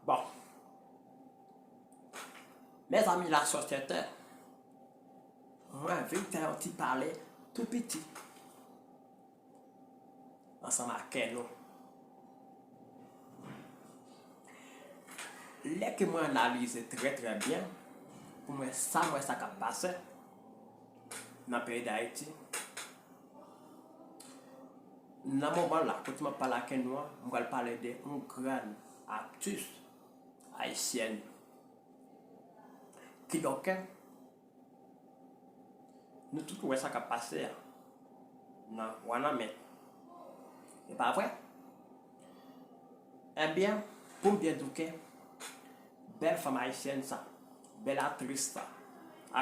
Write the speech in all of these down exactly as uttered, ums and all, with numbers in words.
Bon. Mezanmi, lasosyete, mwen vin fè yon ti pale tou piti ansanm ak kè nou. Lè ke mwen analize trè, trè byen, pou mwen, sa mwen, sa k ap pase nan peyi Dayiti, nan moman la, kote m ap pale ak nou an, m pral pale de yon grenn aktris ayisyèn. Kidonk, nou tout wè sa k ap pase a nan Wanament. E pa vre? Ebyen, pou m byen douke, bèl fanm ayisyèn sa, bèl aktris sa,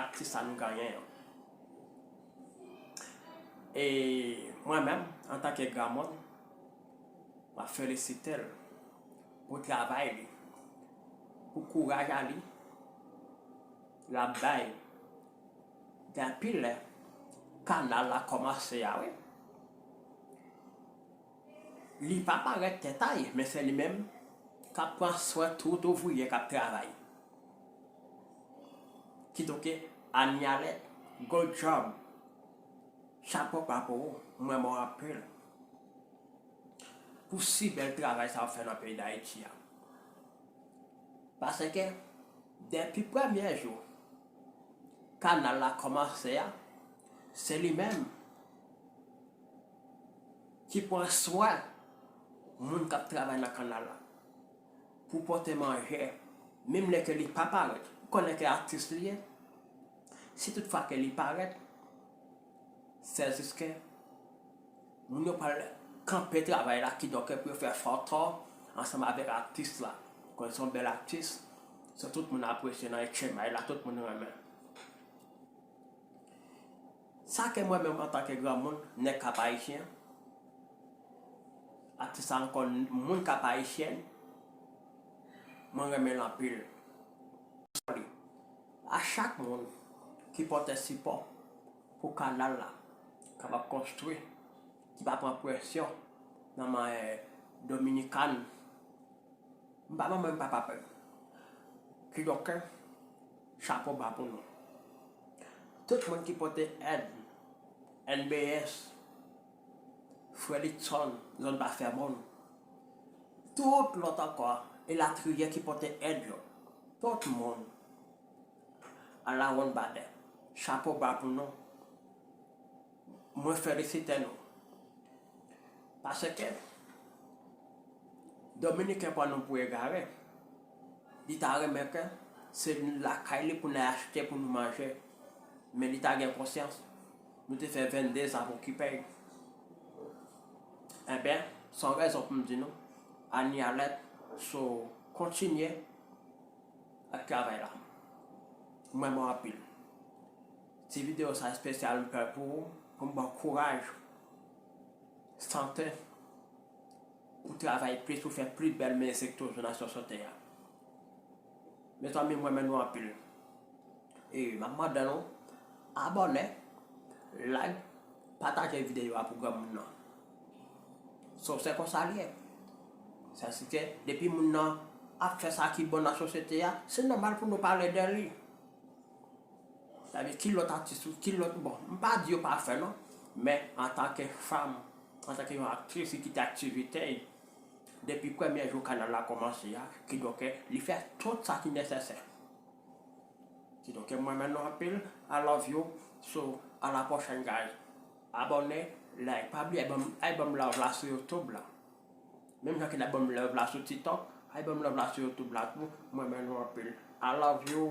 aktris sa nou genyen an. E mwen menm, antanke granmoun, m ap felisite l pou travay li, pou kouraj a li, l ap bay depi lè kanal la kòmanse a, wi. Li pa parèt tèt a ye, men se li menm k ap pran swen tout ouvriye k ap travay. Kidonk, Annie Alerte, good job. Chapo ba pou ou, mwen renmen w anpil pou si bèl travay sa w ap fè nan peyi Dayiti a. Paske, depi premye jou kanal la kòmanse a, se li menm ki pran swen moun k ap travay nan kanal la pou pote manje, menm lè ke li pa parèt. Ou konnen ke atis li ye. Si tout fwa ke li parèt, se jis ke moun yo pral kanpe travay la, kidonk pou yo fè foto ansanm avèk atis la. Konnen se yon bèl atis, se tout moun apresye nan H M I la, tout moun renmen. Sa ke mwen menm antanke granmoun, nèg Kap Ayisyen, atis sa ankò, moun Kap Ayisyèn, mwen renmen l anpil. A chak moun ki pote sipò pou kanal la kapab konstwi, ki pa pran presyon nan men Dominican, m pa manman, m pa papa. Kidonk, chapo ba pou nou. Tout moun ki pote èd, N B S, Frè Litson, zòn pa fè moun. Tout lòt ankò, elatriye ki pote èd yo. Tout moun, a la wonn badè. Chapo ba pou nou. Mwen felisite nou. Paske Dominiken pran nou pou egare. Li ta renmen ke se lakay li pou n al achte pou nou manje. Men li ta gen konsyans. Nou te fè venndezan pou okipe l. Enben, se yon rezon pou m di nou, Annie Alerte, so kontinye ak travay la. Mwen renmen w anpil. Ti videyo sa espesyal m fè pou ou, pou m ba w kouraj, sante, pou travay plis, pou fè plis bèl mizik toujou nan sosyete a. Mezanmi, mwen renmen nou anpil. E m ap mande nou abòne, like, pataje videyo a pou granmoun nan. So, se konsa l ye. Sa se ke depi moun nan ap fè sa ki bon nan sosyete a, se nòmal pou nou pale de li. Sa vle ki lòt atis ou, ki lòt, bon, m pa di yo pa fè non, men antanke fanm, antanke yon aktris ki kite aktivite l depi premye jou kanal la kòmanse a, kidonk li fè tout sa ki nesesè. Kidonk, mwen renmen nou anpil. I love you. So, à la prochaine, guys. Abòne, like, pa bliye, ay ban m, ay ban m love la sou YouTube la. Menm jan ke n ap ban m love la sou TikTok, ay ban m love la sou YouTube la tou. Mwen renmen nou anpil. I love you.